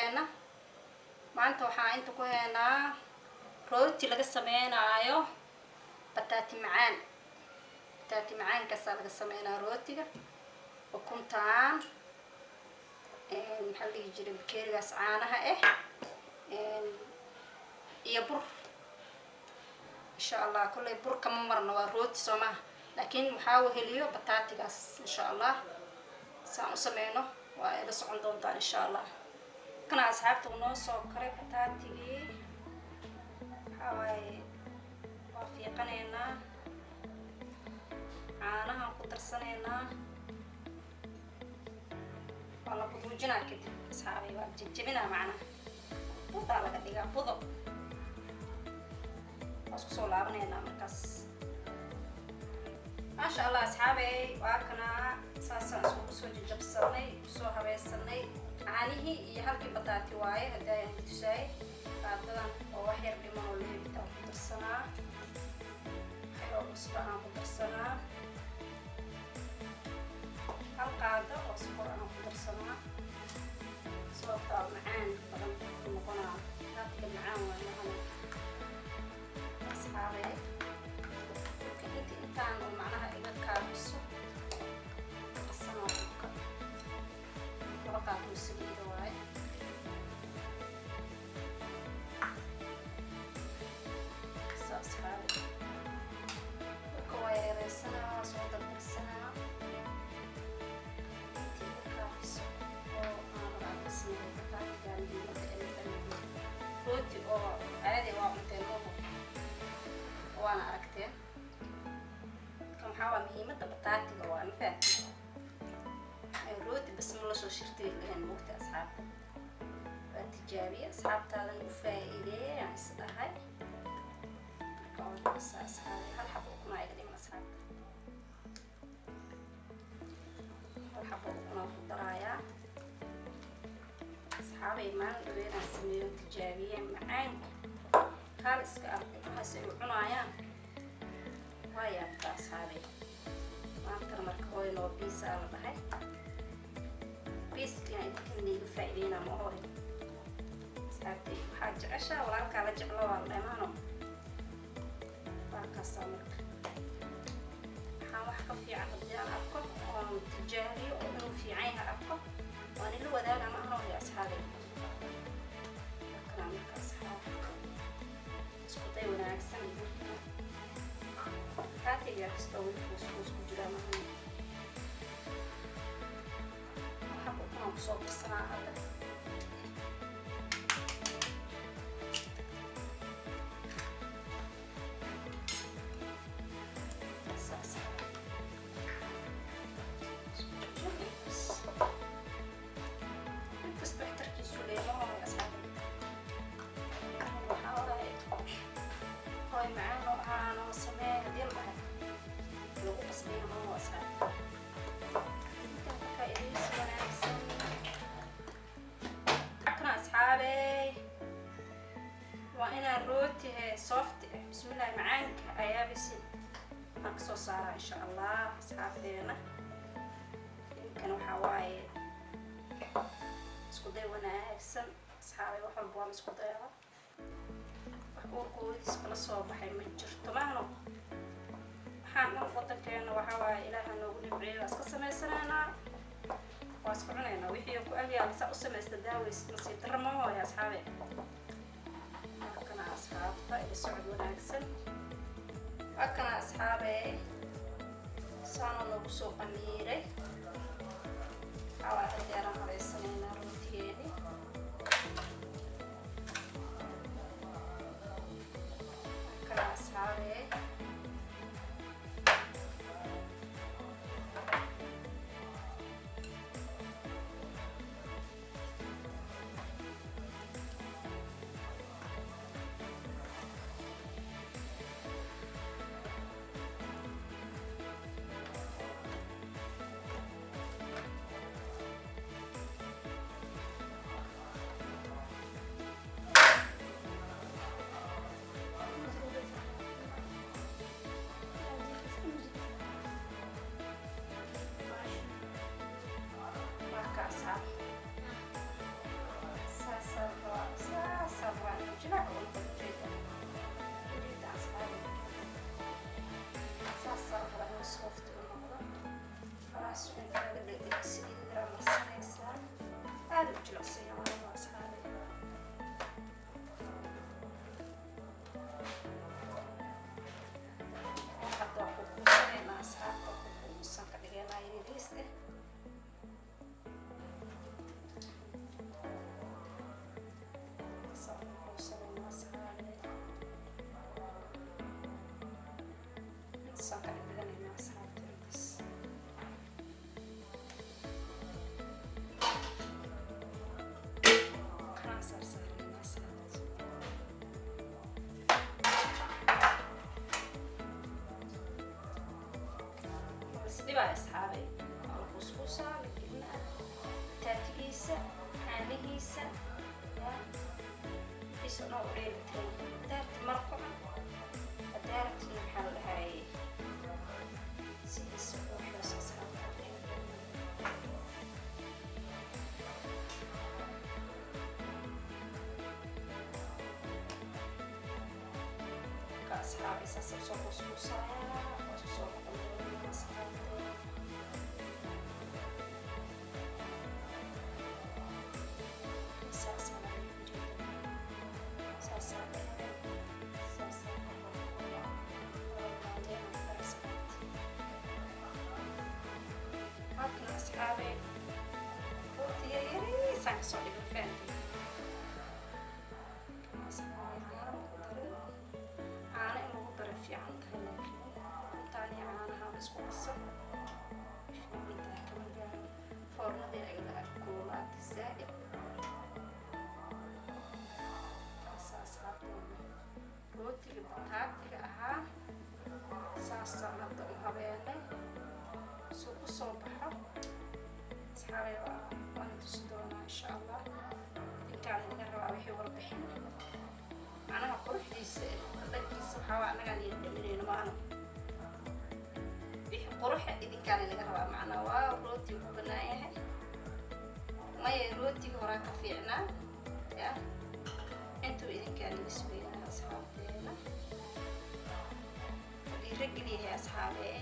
Asxaabteena, maanta waxaa inta ku heynaa rooti laga sameynaayo bataati macaan. Bataati macaankaasaa laga sameynaa rootiga. Ukuntaan, maxaa la dhihi jiray, bakeerigaas caanaha ah iyo bur, insha Allah. Kolley bur kama marno, waa rooti soo maha, laakiin waxaa weheliyo bataatigaas. Insha Allah saan u sameyno waa ila socon doontaan, insha Allah. Kana asxaabta uu noo soo karay bataatigii. Waxaa waaye waa fiiqanaynaa, caanahan ku darsanaynaa, waa la buduujinaa. Kadib asxaabay waa la jejebinaa, macnaha budaa laga dhigaa budo. Waa isku soo laabanaynaa markaas, maasha Allah. Asxaabey, waa kana saasaan iskugu soo jajabsanay, kusoo habeysanay caanihii iyo halkii bataati waaye. Haddii ayaan tusaay qaadadan oo wax yar dhiman oo leebitaan ku darsanaa, wax yaroo cusbo aan ku darsanaa, hal qaado oo sokor aan ku darsanaa, sababtaa macaan badan ku noqonaa. Bataatiga macaan waa mahana, asxaabey. Marka inta intaan oo macnaha iga kaafiso qasanaa burka, 2 qaado oo saliida waaye. Sa asxaabe, burka waa yareysanaa, waa soo dardarsanaa inta iga kaafiso oo aan rabaa ka sameeyo bataatiga. Muhiimada ee rooti oo caadi waa cunteen mooho, waana aragteen. Kan waxaa waa muhiimada bataatiga waa, ma fahamtid? Rooti bas ma lasoo shirtay lahayn, moogta asxaabta. Waa tijaabiye, asxaabtaadan u faa'iideeyay aan is dhahay. Marka waa kaasa asxaabi. Hal xabo ukunaa iga dhiman asxaabta, hal xabo ukunaa ku daraayaa asxaabay. Maalin dhaweynaan sameeyo, tijaabiye, macaanka kaal iska arag, ilmahaas ay u cunaayaan waa yaabta asxaabay. Maantana marka hooy noo biisaa la dhahay, biiskiina idinkan niiga faa'iideynaa ma hore. Asxaabtay, waxaa jeceshaa walaalkaa la jeclo waa la dhamaano, waa kaasaa. Marka waxaan wax ka fiican haddii aan arko oon tijaabiyo oo inuu fiican yahay arko, waan ila wadaaga ma ahno ya asxaabay. Markanaa marka asxaab, isku day wanaagsan. Bataatiga kastoo weli kuuskuus ku jiraa maahan. Waxaa ukunaan kusoo darsanaa hadda. Saas isku jujubin bas, mid kasta waxtarkiisu leeyahay ma asxaabay. Waxaa waaye hooy macaan oo ahaanoo samee hadii la dhahay, lagu qasbayna maaho asxaab. Intaan ka faa'iidaysi wanaagsan kana asxaabey. Waa inaan rooti he soft ah, bismillahi, macaanka ayaabisi aan kasoo saaraa, insha Allah. Asxaabteena, idinkan waxaa waaye isku day wanaagsan asxaabay. Wax walba waa la isku dayaa, wax uurkoodiis kala soo baxay ma jirto maahno. Waxaan dhan wadankeena waxaa waaye ilaaha noogu nimceeyo, waa iska samaysanaynaa, waa iska cunaynaa wixii ku agyaala. Saa u samaysta daaweys nasiib darro ma hooya asxaabe. Waa kana asxaabta, ila socod wanaagsan. Waa kana asxaabe, saana noogu soo qamiiray. Waxaa waa hadeeraan habeysanaynaa rootigeeni. Kana asxaabe, Isdhibaa asxaabay, waa la kuuskuusaa, la gelinaa taatigiisa, caanihiisa, ya wixiisa dhan u dheelitiran. Hadaarti maraq ku cun, hadaartina maxaa la dhahaye, sidiisa u waxayso asxaabta. Marka asxaabay, saasa usoo kuuskuusayaa, waa isku soo noqon doonaa asxaabta. Saasaa saasaa. Halkan asxaabe, rooti yaryariisaan kasoo dhigay, fahamtay asxaabe? Caano lagu darin, caano in lagu daro fiican tahay, laakiin intaan iyo caanaha la isku qaso fiican tahay. Kama gaaro foornadii ay kululaatay zaa'id. Kaasa asxaabteena, rootiga bataatiga ahaa saasaan hadda u habeenay. Suu ku soo baxo asxaabay waana tusi doonaa insha Allah. Idinkaan idinka rabaa wixii warbixin, macnaha quruxdiisa, dhadhankiisa. Waxaa waa annagaan idin dhaminayno maahno, wixii quruxa idinkaan idinka rabaa. Macnaa waa rootiga ku banaan yahay, maya rootiga horaa ka fiicnaa ya. Intuu idinkaan iga sugeynaa asxaabteena, dhiirageliyahay asxaabee,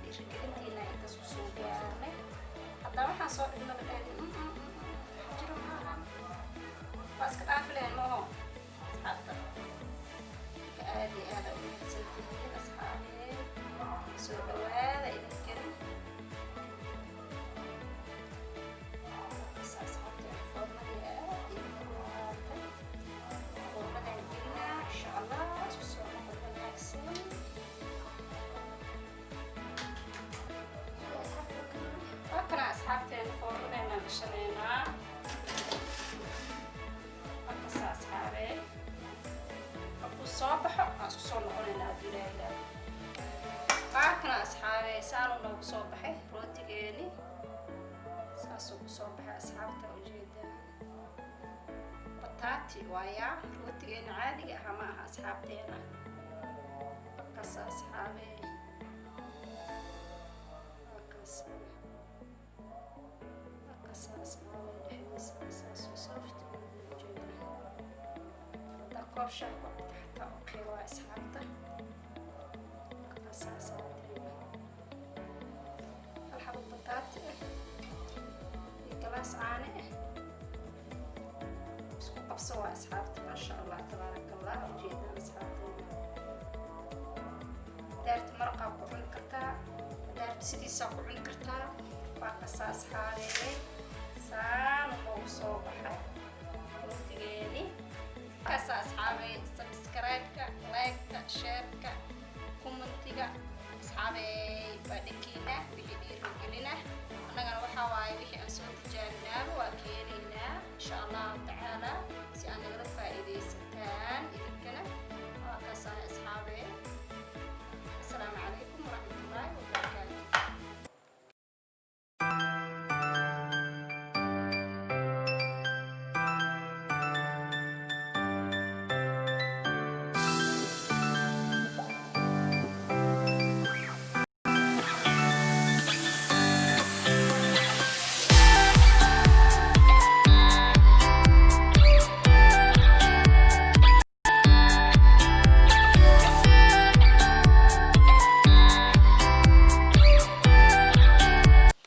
dhiirigelintiina intaas kusoo gaarnay. Haddana waxaan soo dhignaba dhahdin jiro maahan, waa iska dhaafi lahayn maaho asxaabta. Marka aad iyo aada u mahadsantihiin asxaabee, soo dhawaada idinkana. Markaas asxaabta, foornadii aad igu kululaatay, foornadaan gelinaa insha Allah. Isku soo noqon wanaagsan. Waa kana asxaabteena, foornadeenaan gashaneynaa. Markasta asxaabee, markuu soo baxo aan isku soo noqonaynaa hadduu Ilaahay ilaahay. Waa kana asxaabee, saanuu noogu soo baxay rootigeeni, saasuu ku soo baxay asxaabta, ujeedaan. Bataati waayaa, rootigeena caadiga aha ma aha asxaabteena. Markaas asxaabee, markaas markaas asxaabee, dhexdiisa saasuu soft ujeedaan. Haddaa koob shaah ku cabta xataa okay waa asxaabta. Markaas asxaabteena, hal xabo bataati ah iyo galaas caane ah isku qabso waa asxaabta. Maasha Allah, tabaaraka Allah, ujeedaan asxaabteena. Daarti maraqaa ku cuni kartaa, daarti sidiisaa ku cuni kartaa. Waa kasa asxaabee, saan noogu soo baxay rootigeeni. Kaasa asxaabee, subscribe-ka, like-ka, share-ka, comment-iga asxaabey waa dhankiina. Wixii dhiirigelina annagana waxaa waaye, wixii aan soo tijaabinaaba waa keenaynaa insha Allahu tacaala, si aan nagala faa'iidaysataan.